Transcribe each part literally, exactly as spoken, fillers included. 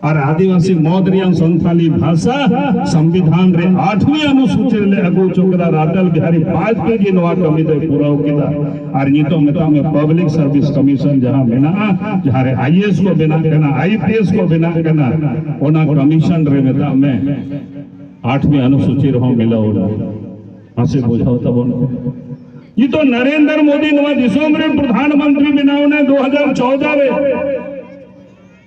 ᱟᱨ ᱟᱹᱫᱤᱵᱟᱹᱥᱤ ᱢᱚᱛ ᱨᱮᱭᱟᱜ ᱥᱟᱱᱛᱟᱞᱤ ᱵᱷᱟᱥᱟ ᱥᱚᱝᱵᱤᱫᱷᱟᱱ ᱨᱮ ᱟᱴᱷᱣᱤ ᱚᱱᱩᱥᱩᱪᱤ ᱨᱮᱞᱮ ᱟᱹᱜᱩ ᱦᱚᱪᱚ ᱠᱮᱫᱟ᱾ ᱟᱨ ᱟᱴᱚᱞ ᱵᱤᱦᱟᱨᱤ ᱵᱟᱡᱽᱯᱮᱭᱤ ᱜᱮ ᱱᱚᱣᱟ ᱠᱟᱹᱢᱤ ᱫᱚᱭ ᱯᱩᱨᱟᱹᱣ ᱠᱮᱫᱟ᱾ ᱟᱨ ᱱᱤᱛᱚᱜ ᱢᱮᱛᱟᱜ ᱢᱮ ᱯᱟᱵᱽᱞᱤᱠ ᱥᱟᱨᱵᱷᱤᱥ ᱠᱚᱢᱤᱥᱚᱱ ᱡᱟᱦᱟᱸ ᱢᱮᱱᱟᱜᱼᱟ, ᱡᱟᱦᱟᱸ ᱨᱮ ᱟᱭᱤᱮᱥ ᱠᱚ ᱵᱮᱱᱟᱜ ᱠᱟᱱᱟ, ᱟᱭᱯᱤᱮᱥ ᱠᱚ ᱵᱮᱱᱟᱜ ᱠᱟᱱᱟ, ᱚᱱᱟ ᱠᱚᱢᱤᱥᱚᱱ ᱨᱮ ᱢᱮᱛᱟᱜ ᱢᱮ ᱟᱴᱷᱣᱤ ᱚᱱᱩᱥᱩᱪᱤ ᱨᱮᱦᱚᱸ ᱢᱤᱞᱟᱹᱣ ᱮᱱᱟ᱾ ᱢᱟᱥᱮ ᱵᱩᱡᱷᱟᱹᱣ ᱛᱟᱵᱚᱱ ᱯᱮ᱾ ᱱᱤᱛᱚᱜ ᱱᱚᱨᱮᱱᱫᱨᱚ ᱢᱳᱫᱤ ᱱᱚᱣᱟ ᱫᱤᱥᱚᱢ ᱨᱮᱱ ᱯᱨᱚᱫᱷᱟᱱ ᱢᱚᱱᱛᱨᱤ ᱵᱮᱱᱟᱣ ᱮᱱᱟᱭ ᱫᱩ ᱦᱟᱡᱟᱨ ᱪᱳᱣᱫᱟ ᱨᱮ᱾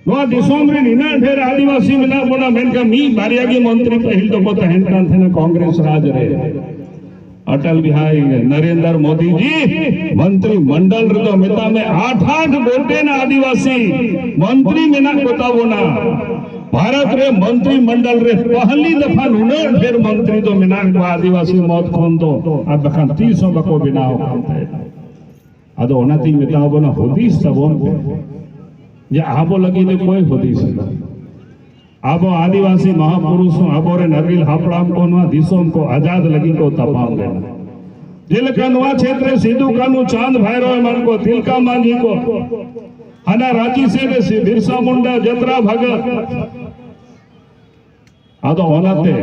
ᱱᱚᱣᱟ ᱫᱤᱥᱚᱢ ᱨᱮ ᱱᱤᱱᱟᱹᱜ ᱰᱷᱮᱨ ᱟᱹᱫᱤᱵᱟᱹᱥᱤ ᱢᱮᱱᱟᱜ ᱵᱚᱱᱟ, ᱢᱮᱱᱠᱷᱟᱱ ᱢᱤᱫ ᱵᱟᱨᱭᱟ ᱜᱮ ᱢᱚᱱᱛᱨᱤ ᱯᱟᱹᱦᱤᱞ ᱫᱚᱠᱚ ᱛᱟᱦᱮᱱ ᱠᱟᱱ ᱛᱟᱦᱮᱱᱟ ᱠᱚᱝᱜᱨᱮᱥ ᱨᱟᱡᱽ ᱨᱮ᱾ ᱟᱴᱚᱞ ᱵᱤᱦᱟᱨᱤ ᱱᱚᱨᱮᱱᱫᱨᱚ ᱢᱳᱫᱤ ᱡᱤ ᱢᱚᱱᱛᱨᱤ ᱢᱚᱱᱰᱚᱞ ᱨᱮᱫᱚ ᱢᱮᱛᱟᱜ ᱢᱮ ᱟᱴ ᱟᱴ ᱜᱚᱴᱮᱱ ᱟᱹᱫᱤᱵᱟᱹᱥᱤ ᱢᱚᱱᱛᱨᱤ ᱢᱮᱱᱟᱜ ᱠᱚ ᱛᱟᱵᱚᱱᱟ᱾ ᱵᱷᱟᱨᱚᱛ ᱨᱮ ᱢᱚᱱᱛᱨᱤ ᱢᱚᱱᱰᱚᱞ ᱨᱮ ᱯᱟᱦᱞᱤ ᱫᱟᱯᱷᱟ ᱱᱩᱱᱟᱹᱜ ᱰᱷᱮᱨ ᱢᱚᱱᱛᱨᱤ ᱫᱚ ᱢᱮᱱᱟᱜ ᱠᱚᱣᱟ ᱟᱹᱫᱤᱵᱟᱹᱥᱤ ᱢᱚᱛ ᱠᱷᱚᱱ ᱫᱚ, ᱟᱨ ᱵᱟᱠᱷᱟᱱ ᱛᱤᱥ ᱦᱚᱸ ᱵᱟᱠᱚ ᱵᱮᱱᱟᱣ ᱟᱠᱟᱱ ᱛᱟᱦᱮᱸᱫ᱾ ᱟᱫᱚ ᱚᱱᱟᱛᱤᱧ ᱢᱮᱛᱟ ᱵᱚᱱᱟ, ᱦᱩᱫᱤᱥ ᱛᱟᱵᱚᱱ ᱯᱮ ᱡᱮ ᱟᱵᱚ ᱞᱟᱹᱜᱤᱫ ᱫᱚ ᱚᱠᱚᱭ ᱦᱩᱫᱤᱥ ᱮᱫᱟ? ᱟᱵᱚ ᱟᱹᱫᱤᱵᱟᱹᱥᱤ ᱢᱟᱦᱟᱯᱩᱨᱩᱥ ᱦᱚᱸ ᱟᱵᱚᱨᱮᱱ ᱟᱹᱜᱤᱞ ᱦᱟᱯᱲᱟᱢ ᱠᱚ ᱱᱚᱣᱟ ᱫᱤᱥᱚᱢ ᱠᱚ ᱟᱡᱟᱫ ᱞᱟᱹᱜᱤᱫ ᱠᱚ ᱛᱟᱯᱟᱢ ᱞᱮᱱᱟ᱾ ᱡᱮᱞᱮᱠᱟ ᱱᱚᱣᱟ ᱪᱷᱮᱛᱨᱮ ᱥᱤᱫᱩ, ᱠᱟᱹᱱᱦᱩ, ᱪᱟᱸᱫᱽ, ᱵᱷᱟᱭᱨᱚ ᱮᱢᱟᱱ ᱠᱚ, ᱛᱤᱞᱠᱟ ᱢᱟᱹᱡᱷᱤ ᱠᱚ, ᱦᱟᱱᱟ ᱨᱟᱸᱪᱤ ᱥᱮᱫ ᱨᱮ ᱥᱤ-, ᱵᱤᱨᱥᱟ ᱢᱩᱱᱰᱟ, ᱡᱟᱛᱨᱟ ᱵᱷᱟᱜᱚᱛ᱾ ᱟᱫᱚ ᱚᱱᱟᱛᱮ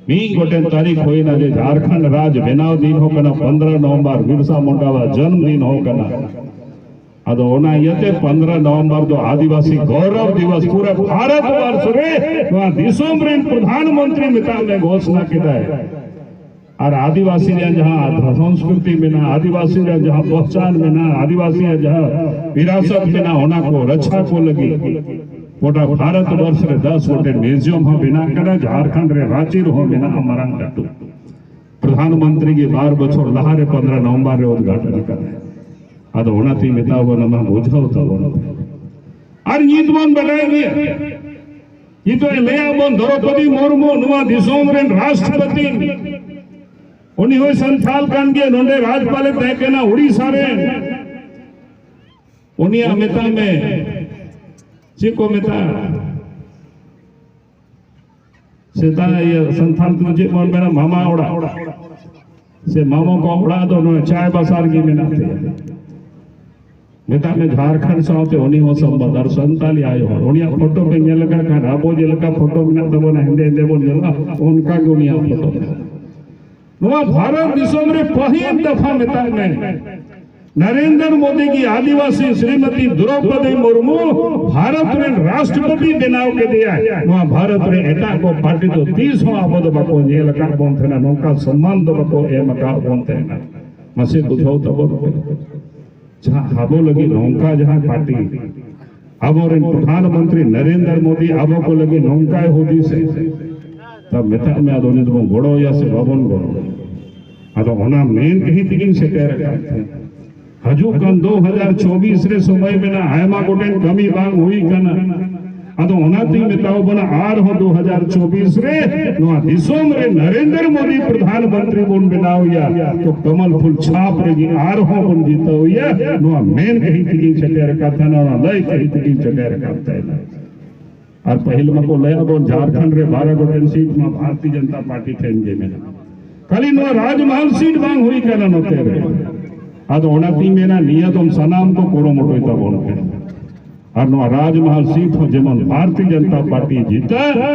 ᱢᱤᱫ ᱜᱚᱴᱮᱱ ᱛᱟᱹᱨᱤᱠᱷ ᱦᱩᱭᱱᱟ ᱡᱮ ᱡᱷᱟᱲᱠᱷᱚᱸᱰ ᱨᱟᱡᱽ ᱵᱮᱱᱟᱣ ᱫᱤᱱ ᱦᱚᱸ ᱠᱟᱱᱟ, ᱯᱚᱱᱫᱽᱨᱚ ᱱᱚᱵᱷᱮᱢᱵᱚᱨ ᱵᱤᱨᱥᱟ ᱢᱩᱱᱰᱟᱣᱟᱜ ᱡᱚᱱᱢ ᱫᱤᱱ ᱦᱚᱸ ᱠᱟᱱᱟ᱾ ᱟᱫᱚ ᱚᱱᱟ ᱤᱭᱟᱹᱛᱮ ᱯᱚᱱᱫᱽᱨᱚ ᱱᱚᱵᱷᱮᱢᱵᱚᱨ ᱫᱚ ᱟᱹᱫᱤᱵᱟᱹᱥᱤ ᱜᱚᱨᱚᱵᱽ ᱫᱤᱵᱚᱥ ᱯᱩᱨᱟᱹ ᱵᱷᱟᱨᱚᱛ ᱵᱚᱨᱥ ᱨᱮ ᱱᱚᱣᱟ ᱫᱤᱥᱚᱢ ᱨᱮᱱ ᱯᱨᱚᱫᱷᱟᱱ ᱢᱚᱱᱛᱨᱤ ᱢᱮᱛᱟᱜ ᱢᱮ ᱜᱷᱳᱥᱱᱟ ᱠᱮᱫᱟᱭ᱾ ᱟᱨ ᱟᱹᱫᱤᱵᱟᱹᱥᱤ ᱨᱮᱭᱟᱜ ᱡᱟᱦᱟᱸ ᱥᱚᱝᱥᱠᱨᱤᱛᱤ ᱢᱮᱱᱟᱜᱼᱟ, ᱟᱹᱫᱤᱵᱟᱹᱥᱤ ᱨᱮᱭᱟᱜ ᱡᱟᱦᱟᱸ ᱯᱚᱦᱪᱟᱱ ᱢᱮᱱᱟᱜᱼᱟ, ᱟᱹᱫᱤᱵᱟᱹᱥᱤ ᱨᱮᱭᱟᱜ ᱡᱟᱦᱟᱸ ᱵᱤᱨᱟᱥᱚᱛ ᱢᱮᱱᱟᱜᱼᱟ, ᱚᱱᱟ ᱠᱚ ᱨᱟᱠᱷᱟ ᱠᱚ ᱞᱟᱹᱜᱤᱫ ᱜᱚᱴᱟ ᱵᱷᱟᱨᱚᱛ ᱵᱚᱨᱥ ᱨᱮ ᱫᱚᱥ ᱜᱚᱴᱮᱱ ᱢᱤᱭᱩᱡᱤᱭᱟᱢ ᱦᱚᱸ ᱵᱮᱱᱟᱜ ᱠᱟᱱᱟ᱾ ᱡᱷᱟᱲᱠᱷᱚᱸᱰ ᱨᱮ ᱨᱟᱸᱪᱤ ᱨᱮᱦᱚᱸ ᱢᱮᱱᱟᱜᱼᱟ ᱢᱟᱨᱟᱝ ᱞᱟᱹᱴᱩ᱾ ᱯᱨᱚᱫᱷᱟᱱ ᱢᱚᱱᱛᱨᱤ ᱜᱮ ᱵᱟᱨ ᱵᱚᱪᱷᱚᱨ ᱞᱟᱦᱟ ᱨᱮ ᱯᱚᱱᱫᱽᱨᱚ ᱱᱚᱵᱷᱮᱢᱵᱚᱨ ᱨᱮ ᱩᱫᱽᱜᱷᱟᱴᱚᱱ ᱠᱟᱱᱟ᱾ ᱟᱫᱚ ᱚᱱᱟᱛᱤᱧ ᱢᱮᱛᱟ ᱵᱚᱱᱟ, ᱢᱟ ᱵᱩᱡᱷᱟᱹᱣ ᱛᱟᱵᱚᱱ ᱯᱮ᱾ ᱟᱨ ᱱᱤᱛ ᱵᱚᱱ ᱵᱟᱰᱟᱭ ᱜᱮᱭᱟ, ᱱᱤᱛᱚᱜ ᱞᱟᱹᱭᱟ ᱵᱚᱱ ᱫᱨᱚᱯᱚᱫᱤ ᱢᱩᱨᱢᱩ ᱱᱚᱣᱟ ᱫᱤᱥᱚᱢ ᱨᱮᱱ ᱨᱟᱥᱴᱨᱚᱯᱚᱛᱤ, ᱩᱱᱤ ᱦᱚᱸᱭ ᱥᱟᱱᱛᱷᱟᱞ ᱠᱟᱱ ᱜᱮᱭᱟ, ᱱᱚᱰᱮ ᱨᱟᱡᱽᱯᱟᱞᱮ ᱛᱟᱦᱮᱸ ᱠᱟᱱᱟ ᱩᱲᱤᱥᱥᱟ ᱨᱮ᱾ ᱩᱱᱤᱭᱟᱜ ᱢᱮᱛᱟᱜ ᱢᱮ ᱪᱮᱫ ᱠᱚ ᱢᱮᱛᱟᱜᱼᱟ, ᱥᱮᱛᱟ ᱤᱭᱟᱹ ᱥᱟᱱᱛᱷᱟᱞ ᱛᱮᱫᱚ ᱪᱮᱫ ᱵᱚᱱ ᱢᱮᱱᱟ, ᱢᱟᱢᱟ ᱚᱲᱟᱜ ᱥᱮ ᱢᱟᱢᱟ ᱠᱚ ᱚᱲᱟᱜ ᱫᱚ ᱱᱚᱣᱟ ᱪᱟᱭ ᱵᱟᱥᱟ ᱨᱮᱜᱮ ᱢᱮᱱᱟᱜ ᱛᱟᱭᱟ᱾ ᱢᱮᱛᱟᱜ ᱢᱮ ᱡᱷᱟᱲᱠᱷᱚᱸᱰ ᱥᱟᱶᱛᱮ ᱩᱱᱤ ᱦᱚᱸ ᱥᱚᱢᱵᱟᱫ, ᱟᱨ ᱥᱟᱱᱛᱟᱞᱤ ᱟᱭᱳ ᱦᱚᱲ, ᱩᱱᱤᱭᱟᱜ ᱯᱷᱳᱴᱳ ᱯᱮ ᱧᱮᱞ ᱟᱠᱟᱫ ᱠᱷᱟᱱ, ᱟᱵᱚ ᱡᱮᱞᱮᱠᱟ ᱯᱷᱳᱴᱳ ᱢᱮᱱᱟᱜ ᱛᱟᱵᱚᱱᱟ, ᱦᱮᱸᱫᱮ ᱦᱮᱸᱫᱮ ᱵᱚᱱ ᱧᱮᱞᱚᱜᱼᱟ, ᱚᱱᱠᱟ ᱜᱮ ᱩᱱᱤᱭᱟᱜ ᱯᱷᱳᱴᱳ ᱢᱮᱱᱟᱜᱼᱟ᱾ ᱱᱚᱣᱟ ᱵᱷᱟᱨᱚᱛ ᱫᱤᱥᱚᱢ ᱨᱮ ᱯᱟᱹᱦᱤᱞ ᱫᱟᱯᱷᱟ ᱢᱮᱛᱟᱜ ᱢᱮ, ᱱᱚᱨᱮᱱᱫᱨᱚ ᱢᱳᱫᱤ ᱜᱮ ᱟᱹᱫᱤᱵᱟᱹᱥᱤ ᱥᱨᱤᱢᱚᱛᱤ ᱫᱨᱚᱣᱯᱚᱫᱤ ᱢᱩᱨᱢᱩ ᱵᱷᱟᱨᱚᱛ ᱨᱮᱱ ᱨᱟᱥᱴᱨᱚᱯᱚᱛᱤ ᱵᱮᱱᱟᱣ ᱠᱮᱫᱮᱭᱟᱭ᱾ ᱱᱚᱣᱟ ᱵᱷᱟᱨᱚᱛ ᱨᱮ ᱮᱴᱟᱜ ᱠᱚ ᱯᱟᱨᱴᱤ ᱫᱚ ᱛᱤᱥ ᱦᱚᱸ ᱟᱵᱚ ᱫᱚ ᱵᱟᱠᱚ ᱧᱮᱞ ᱟᱠᱟᱫ ᱵᱚᱱ ᱛᱟᱦᱮᱱᱟ, ᱱᱚᱝᱠᱟ ᱥᱚᱢᱢᱟᱱ ᱫᱚ ᱵᱟᱠᱚ ᱮᱢ ᱟᱠᱟᱫ ᱵᱚᱱ ᱛᱟᱦᱮᱱᱟ᱾ ᱢᱟᱥᱮ ᱵᱩᱡᱷᱟᱹᱣ ᱛᱟᱵᱚᱱ ᱯᱮ, ᱡᱟᱦᱟᱸ ᱟᱵᱚ ᱞᱟᱹᱜᱤᱫ ᱱᱚᱝᱠᱟ ᱡᱟᱦᱟᱸ ᱯᱟᱨᱴᱤ, ᱟᱵᱚᱨᱮᱱ ᱯᱨᱚᱫᱷᱟᱱ ᱢᱚᱱᱛᱨᱤ ᱱᱚᱨᱮᱱᱫᱨᱚ ᱢᱳᱫᱤ ᱟᱵᱚ ᱠᱚ ᱞᱟᱹᱜᱤᱫ ᱱᱚᱝᱠᱟᱭ ᱦᱩᱫᱤᱥᱮ, ᱛᱟ ᱢᱮᱛᱟᱜ ᱢᱮ, ᱟᱫᱚ ᱩᱱᱤ ᱫᱚᱵᱚᱱ ᱜᱚᱲᱚᱣᱟᱭᱟ ᱥᱮ ᱵᱟᱵᱚᱱ ᱜᱚᱲᱚᱣᱟᱭᱟ? ᱟᱫᱚ ᱚᱱᱟ ᱢᱮᱱ ᱠᱟᱹᱦᱤ ᱛᱮᱜᱤᱧ ᱥᱮᱴᱮᱨ ᱟᱠᱟᱫ ᱛᱟᱦᱮᱸ᱾ ᱦᱤᱡᱩᱜ ᱠᱟᱱ ᱫᱩ ᱦᱟᱡᱟᱨ ᱪᱚᱵᱵᱤᱥ ᱨᱮ ᱥᱚᱢᱚᱭ ᱢᱮᱱᱟᱜᱼᱟ, ᱟᱭᱢᱟ ᱜᱚᱴᱮᱱ ᱠᱟᱹᱢᱤ ᱵᱟᱝ ᱦᱩᱭ ᱠᱟᱱᱟ᱾ ᱟᱫᱚ ᱚᱱᱟᱛᱤᱧ ᱢᱮᱛᱟᱣ ᱵᱚᱱᱟ, ᱟᱨᱦᱚᱸ ᱫᱩ ᱦᱟᱡᱟᱨ ᱪᱚᱵᱵᱤᱥ ᱨᱮ ᱱᱚᱣᱟ ᱫᱤᱥᱚᱢ ᱨᱮ ᱱᱚᱨᱮᱱᱫᱨᱚ ᱢᱳᱫᱤ ᱯᱨᱚᱫᱷᱟᱱ ᱢᱚᱱᱛᱨᱤ ᱵᱚᱱ ᱵᱮᱱᱟᱣ ᱮᱭᱟ, ᱛᱚ ᱠᱚᱢᱚᱞ ᱯᱷᱩᱞ ᱪᱷᱟᱯ ᱨᱮᱜᱮ ᱟᱨᱦᱚᱸ ᱵᱚᱱ ᱡᱤᱛᱟᱹᱣ ᱮᱭᱟ᱾ ᱱᱚᱣᱟ ᱢᱮᱱ ᱠᱟᱹᱦᱤ ᱛᱮᱜᱤᱧ ᱥᱮᱴᱮᱨ ᱟᱠᱟᱫ ᱛᱟᱦᱮᱱᱟ, ᱚᱱᱟ ᱞᱟᱹᱭ ᱠᱟᱹᱦᱤ ᱛᱮᱜᱤᱧ ᱥᱮᱴᱮᱨ ᱟᱠᱟᱫ ᱛᱟᱦᱮᱱᱟ᱾ ᱟᱨ ᱯᱟᱹᱦᱤᱞ ᱢᱟᱠᱚ ᱞᱟᱹᱭᱟ ᱵᱚᱱ ᱡᱷᱟᱲᱠᱷᱚᱸᱰ ᱨᱮ ᱵᱟᱨᱚ ᱜᱚᱴᱮᱱ ᱥᱤᱴ ᱢᱟ ᱵᱷᱟᱨᱚᱛᱤᱭᱚ ᱡᱚᱱᱚᱛᱟ ᱯᱟᱨᱴᱤ ᱴᱷᱮᱱ ᱜᱮ ᱢᱮᱱᱟᱜᱼᱟ, ᱠᱷᱟᱹᱞᱤ ᱱᱚᱣᱟ ᱨᱟᱡᱽᱢᱟᱦᱟᱞ ᱥᱤᱴ ᱵᱟᱝ ᱦᱩᱭ ᱠᱟᱱᱟ ᱱᱚᱛᱮ ᱨᱮ᱾ ᱟᱫᱚ ᱚᱱᱟᱛᱤᱧ ᱢᱮᱱᱟ, ᱱᱤᱭᱟᱹ ᱫᱚᱢ ᱥᱟᱱᱟᱢ ᱠᱚ ᱠᱩᱨᱩᱢᱩᱴᱩᱭ ᱛᱟᱵᱚᱱ ᱯᱮ᱾ ᱟᱨ ᱱᱚᱣᱟ ᱨᱟᱡᱽᱢᱟᱦᱟᱞ ᱥᱤᱴ ᱦᱚᱸ ᱡᱮᱢᱚᱱ ᱵᱷᱟᱨᱚᱛᱤᱭᱚ ᱡᱚᱱᱚᱛᱟ ᱯᱟᱨᱴᱤ ᱡᱤᱛᱟ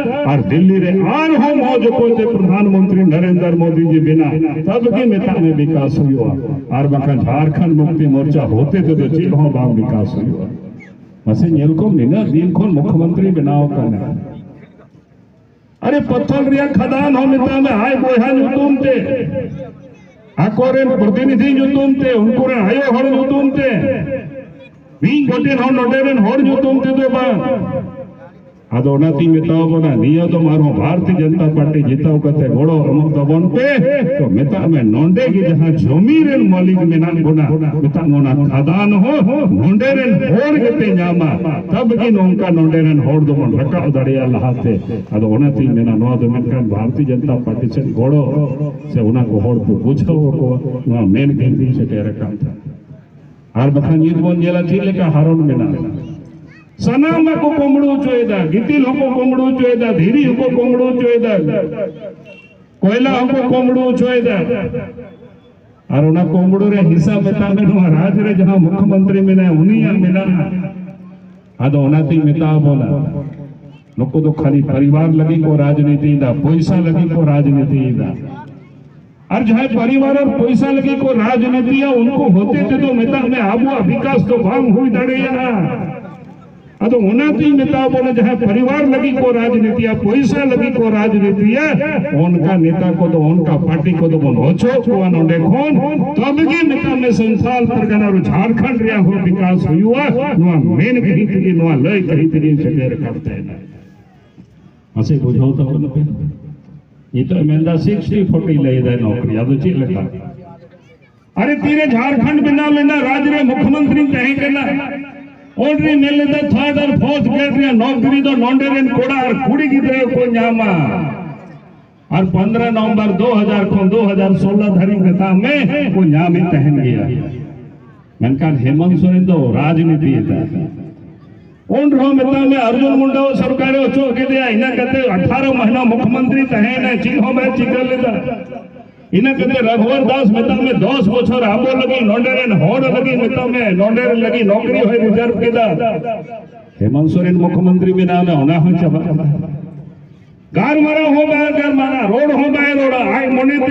ᱟᱨ ᱫᱤᱞᱞᱤ ᱨᱮ ᱟᱨᱦᱚᱸ ᱢᱚᱡᱽ ᱚᱠᱚᱡ ᱛᱮ ᱯᱨᱚᱫᱷᱟᱱ ᱢᱚᱱᱛᱨᱤ ᱱᱚᱨᱮᱱᱫᱨᱚ ᱢᱳᱫᱤ ᱡᱤ ᱵᱮᱱᱟ, ᱛᱚᱵᱮ ᱜᱮ ᱢᱮᱛᱟᱜ ᱢᱮ ᱵᱤᱠᱟᱥ ᱦᱩᱭᱩᱜᱼᱟ᱾ ᱟᱨ ᱵᱟᱝᱠᱷᱟᱱ ᱡᱷᱟᱲᱠᱷᱚᱸᱰ ᱢᱩᱠᱛᱤ ᱢᱳᱨᱪᱟ ᱦᱚᱛᱮ ᱛᱮᱫᱚ ᱪᱮᱫ ᱦᱚᱸ ᱵᱟᱝ ᱵᱤᱠᱟᱥ ᱦᱩᱭᱩᱜᱼᱟ᱾ ᱢᱟᱥᱮ ᱧᱮᱞ ᱠᱚᱢ, ᱱᱤᱱᱟᱹᱜ ᱫᱤᱱ ᱠᱷᱚᱱ ᱢᱩᱠᱷᱭᱚᱢᱚᱱᱛᱨᱤ ᱵᱮᱱᱟᱣ ᱟᱠᱟᱱᱟ᱾ ᱟᱨᱮ, ᱯᱟᱛᱷᱚᱞ ᱨᱮᱭᱟᱜ ᱠᱷᱟᱫᱟᱱ ᱦᱚᱸ ᱢᱮᱛᱟᱜ ᱢᱮ ᱟᱡ ᱵᱚᱭᱦᱟ ᱧᱩᱛᱩᱢ ᱛᱮ, ᱟᱠᱚᱨᱮᱱ ᱯᱨᱚᱛᱤᱱᱤᱫᱷᱤ ᱧᱩᱛᱩᱢ ᱛᱮ, ᱩᱱᱠᱩ ᱨᱮᱱ ᱟᱭᱳ ᱦᱚᱲ ᱧᱩᱛᱩᱢ ᱛᱮ, ᱢᱤᱫ ᱜᱚᱴᱮᱱ ᱦᱚᱸ ᱱᱚᱰᱮ ᱨᱮᱱ ᱦᱚᱲ ᱧᱩᱛᱩᱢ ᱛᱮᱫᱚ ᱵᱟᱝ᱾ ᱟᱫᱚ ᱚᱱᱟᱛᱤᱧ ᱢᱮᱛᱟᱣ ᱵᱚᱱᱟ, ᱱᱤᱭᱟᱹ ᱫᱚ ᱟᱨᱦᱚᱸ ᱵᱷᱟᱨᱚᱛᱤᱭᱚ ᱡᱚᱱᱚᱛᱟ ᱯᱟᱨᱴᱤ ᱡᱤᱛᱟᱹᱣ ᱠᱟᱛᱮ ᱜᱚᱲᱚ ᱮᱢᱚᱜ ᱛᱟᱵᱚᱱ ᱯᱮ᱾ ᱛᱚ ᱢᱮᱛᱟᱜ ᱢᱮ, ᱱᱚᱰᱮ ᱜᱮ ᱡᱟᱦᱟᱸ ᱡᱚᱢᱤ ᱨᱮᱱ ᱢᱟᱹᱞᱤᱠ ᱢᱮᱱᱟᱜ ᱵᱚᱱᱟ, ᱢᱮᱛᱟᱜ ᱢᱮ, ᱚᱱᱟ ᱠᱷᱟᱫᱟᱱ ᱦᱚᱸ ᱱᱚᱰᱮ ᱨᱮᱱ ᱦᱚᱲ ᱜᱮᱯᱮ ᱧᱟᱢᱟ᱾ ᱛᱚᱵᱮ ᱜᱮ ᱱᱚᱝᱠᱟ ᱱᱚᱰᱮ ᱨᱮᱱ ᱦᱚᱲ ᱫᱚᱵᱚᱱ ᱨᱟᱠᱟᱵ ᱫᱟᱲᱮᱭᱟᱜᱼᱟ ᱞᱟᱦᱟᱛᱮ᱾ ᱟᱫᱚ ᱚᱱᱟᱛᱤᱧ ᱢᱮᱱᱟ, ᱱᱚᱣᱟ ᱫᱚ ᱢᱮᱱᱠᱷᱟᱱ ᱵᱷᱟᱨᱚᱛᱤᱭᱚ ᱡᱚᱱᱚᱛᱟ ᱯᱟᱨᱴᱤ ᱥᱮᱫ ᱜᱚᱲᱚ ᱥᱮ ᱚᱱᱟ ᱠᱚ ᱦᱚᱲ ᱠᱚ ᱵᱩᱡᱷᱟᱹᱣ ᱟᱠᱚᱣᱟ, ᱱᱚᱣᱟ ᱢᱮᱱ ᱠᱟᱛᱮᱧ ᱥᱮᱴᱮᱨ ᱟᱠᱟᱱ ᱛᱟᱦᱮᱸᱫ᱾ ᱟᱨ ᱵᱟᱠᱷᱟᱱ ᱱᱤᱛ ᱵᱚᱱ ᱧᱮᱞᱟ ᱪᱮᱫ ᱞᱮᱠᱟ ᱦᱟᱨᱚᱱ ᱢᱮᱱᱟᱜᱼᱟ᱾ ᱥᱟᱱᱟᱢᱟᱜ ᱠᱚ ᱠᱩᱢᱵᱽᱲᱩ ᱦᱚᱪᱚᱭᱮᱫᱟ, ᱜᱤᱛᱤᱞ ᱦᱚᱸᱠᱚ ᱠᱩᱢᱵᱽᱲᱩ ᱦᱚᱪᱚᱭᱮᱫᱟ, ᱫᱷᱤᱨᱤ ᱦᱚᱸᱠᱚ ᱠᱩᱢᱵᱽᱲᱩ ᱦᱚᱪᱚᱭᱮᱫᱟ, ᱠᱚᱭᱞᱟ ᱦᱚᱸᱠᱚ ᱠᱩᱢᱵᱽᱲᱩ ᱦᱚᱪᱚᱭᱮᱫᱟ᱾ ᱟᱨ ᱚᱱᱟ ᱠᱩᱢᱵᱽᱲᱩ ᱨᱮ ᱦᱤᱥᱟᱹ ᱢᱮᱛᱟᱜ ᱢᱮ, ᱱᱚᱣᱟ ᱨᱟᱡᱽ ᱨᱮ ᱡᱟᱦᱟᱸ ᱢᱩᱠᱷᱭᱚᱢᱚᱱᱛᱨᱤ ᱢᱮᱱᱟᱭᱟ, ᱩᱱᱤᱭᱟᱜ ᱢᱮᱱᱟᱜᱼᱟ᱾ ᱟᱫᱚ ᱚᱱᱟᱛᱤᱧ ᱢᱮᱛᱟ ᱵᱚᱱᱟ, ᱱᱩᱠᱩ ᱫᱚ ᱠᱷᱟᱹᱞᱤ ᱯᱚᱨᱤᱵᱟᱨ ᱞᱟᱹᱜᱤᱫ ᱠᱚ ᱨᱟᱡᱽᱱᱤᱛᱤᱭᱮᱫᱟ, ᱯᱚᱭᱥᱟ ᱞᱟᱹᱜᱤᱫ ᱠᱚ ᱨᱟᱡᱽᱱᱤᱛᱤᱭᱮᱫᱟ᱾ ᱟᱨ ᱡᱟᱦᱟᱸᱭ ᱯᱚᱨᱤᱵᱟᱨ ᱟᱨ ᱯᱚᱭᱥᱟ ᱞᱟᱹᱜᱤᱫ ᱠᱚ ᱨᱟᱡᱽᱱᱤᱛᱤᱭᱟ, ᱩᱱᱠᱩ ᱦᱚᱛᱮ ᱛᱮᱫᱚ ᱢᱮᱛᱟᱜ ᱢᱮ ᱟᱵᱚᱣᱟᱜ ᱵᱤᱠᱟᱥ ᱫᱚ ᱵᱟᱝ ᱦᱩᱭ ᱫᱟᱲᱮᱭᱟᱜᱼᱟ᱾ ᱟᱫᱚ ᱚᱱᱟᱛᱤᱧ ᱢᱮᱛᱟ ᱵᱚᱱᱟ, ᱡᱟᱦᱟᱸᱭ ᱯᱚᱨᱤᱵᱟᱨ ᱞᱟᱹᱜᱤᱫ ᱠᱚ ᱨᱟᱡᱽᱱᱤᱛᱤᱭᱟ, ᱯᱚᱭᱥᱟ ᱞᱟᱹᱜᱤᱫ ᱠᱚ ᱨᱟᱡᱽᱱᱤᱛᱤᱭᱟ, ᱚᱱᱠᱟ ᱱᱮᱛᱟ ᱠᱚᱫᱚ, ᱚᱱᱠᱟ ᱯᱟᱨᱴᱤ ᱠᱚᱫᱚ ᱵᱚᱱ ᱚᱪᱚᱜ ᱠᱚᱣᱟ ᱱᱚᱰᱮ ᱠᱷᱚᱱ᱾ ᱛᱚᱵᱮ ᱜᱮ ᱢᱮᱛᱟᱜ ᱢᱮ ᱥᱟᱱᱛᱟᱞ ᱯᱟᱨᱜᱟᱱᱟ ᱨᱮ, ᱡᱷᱟᱲᱠᱷᱚᱸᱰ ᱨᱮᱭᱟᱜ ᱦᱚᱸ ᱵᱤᱠᱟᱥ ᱦᱩᱭᱩᱜᱼᱟ᱾ ᱱᱚᱣᱟ ᱢᱮᱱ ᱠᱟᱹᱦᱤ ᱛᱮᱜᱮ, ᱱᱚᱣᱟ ᱞᱟᱹᱭ ᱠᱟᱹᱦᱤ ᱛᱮᱜᱮᱧ ᱥᱮᱴᱮᱨ ᱟᱠᱟᱫ ᱛᱟᱦᱮᱱᱟ᱾ ᱢᱟᱥᱮ ᱵᱩᱡᱷᱟᱹᱣ ᱛᱟᱵᱚᱱ ᱯᱮ᱾ ᱱᱤᱛᱚᱜ ᱢᱮᱱᱫᱟ ᱥᱤᱠᱥᱴᱤ ᱯᱷᱳᱨᱴᱤ ᱞᱟᱹᱭ ᱮᱫᱟᱭ ᱱᱚᱠᱨᱤ, ᱟᱫᱚ ᱪᱮᱫ ᱞᱮᱠᱟ? ᱟᱨᱮ, ᱛᱤᱨᱮ ᱡᱷᱟᱲᱠᱷᱚᱸᱰ ᱵᱮᱱᱟᱣ ᱞᱮᱱᱟ, ᱨᱟᱡᱽ ᱨᱮ ᱢᱩᱠᱷᱭᱚᱢᱚᱱᱛᱨᱤᱧ ᱛᱟᱦᱮᱸ ᱠᱟᱱᱟ, ᱩᱱᱨᱮ ᱢᱮᱱ ᱞᱮᱫᱟ ᱛᱷᱟᱨᱰ ᱟᱨ ᱯᱷᱳᱨᱛᱷ ᱜᱨᱮᱰ ᱨᱮᱭᱟᱜ ᱱᱚᱠᱨᱤ ᱫᱚ ᱱᱚᱰᱮ ᱨᱮᱱ ᱠᱚᱲᱟ ᱟᱨ ᱠᱩᱲᱤ ᱜᱤᱫᱽᱨᱟᱹ ᱠᱚ ᱧᱟᱢᱟ᱾ ᱟᱨ ᱯᱚᱱᱫᱽᱨᱚ ᱱᱚᱵᱷᱮᱢᱵᱚᱨ ᱫᱩ ᱦᱟᱡᱟᱨ ᱠᱷᱚᱱ ᱫᱩ ᱦᱟᱡᱟᱨ ᱥᱳᱞᱞᱳ ᱫᱷᱟᱹᱨᱤᱡ ᱢᱮᱛᱟᱜ ᱢᱮ ᱠᱚ ᱧᱟᱢᱮᱫ ᱛᱟᱦᱮᱱ ᱜᱮᱭᱟ᱾ ᱢᱮᱱᱠᱷᱟᱱ ᱦᱮᱢᱚᱱᱛ ᱥᱚᱨᱮᱱ ᱫᱚ ᱨᱟᱡᱽᱱᱤᱛᱤ ᱮᱫᱟ᱾ ᱩᱱ ᱨᱮᱦᱚᱸ ᱢᱮᱛᱟᱜ ᱢᱮ ᱟᱨᱡᱩᱱ ᱢᱩᱱᱰᱟ ᱥᱚᱨᱠᱟᱨᱮ ᱚᱪᱚᱜ ᱠᱮᱫᱮᱭᱟ, ᱤᱱᱟᱹ ᱠᱟᱛᱮ ᱟᱴᱷᱟᱨᱚ ᱢᱟᱹᱦᱱᱟᱹ ᱢᱩᱠᱷᱭᱚᱢᱚᱱᱛᱨᱤ ᱛᱟᱦᱮᱸᱭᱮᱱᱟ, ᱪᱮᱫ ᱦᱚᱸ ᱵᱟᱭ ᱪᱤᱠᱟᱹ ᱞᱮᱫᱟ᱾ ᱤᱱᱟᱹ ᱠᱟᱛᱮ ᱨᱟᱜᱷᱩᱣᱟᱨ ᱫᱟᱥ ᱢᱮᱛᱟᱜ ᱢᱮ ᱫᱚᱥ ᱵᱚᱪᱷᱚᱨ ᱟᱵᱚ ᱞᱟᱹᱜᱤᱫ, ᱱᱚᱰᱮ ᱨᱮᱱ ᱦᱚᱲ ᱞᱟᱹᱜᱤᱫ ᱢᱮᱛᱟᱜ ᱢᱮ ᱱᱚᱰᱮ ᱨᱮᱱ ᱞᱟᱹᱜᱤᱫ ᱱᱚᱠᱨᱤ ᱦᱚᱸᱭ ᱨᱤᱡᱟᱨᱵᱷ ᱠᱮᱫᱟ᱾ ᱦᱮᱢᱚᱱᱛ ᱥᱚᱨᱮᱱ ᱢᱩᱠᱷᱭᱚᱢᱚᱱᱛᱨᱤ ᱵᱮᱱᱟᱣ ᱮᱱᱟ, ᱚᱱᱟ ᱦᱚᱸ ᱪᱟᱵᱟᱜ ᱠᱟᱱᱟ᱾ ᱜᱟᱞᱢᱟᱨᱟᱣ ᱦᱚᱸ ᱵᱟᱭ ᱜᱟᱞᱢᱟᱨᱟᱣᱟ, ᱨᱚᱲ ᱦᱚᱸ ᱵᱟᱭ ᱨᱚᱲᱟ, ᱟᱡ ᱢᱚᱱᱮ ᱛᱮ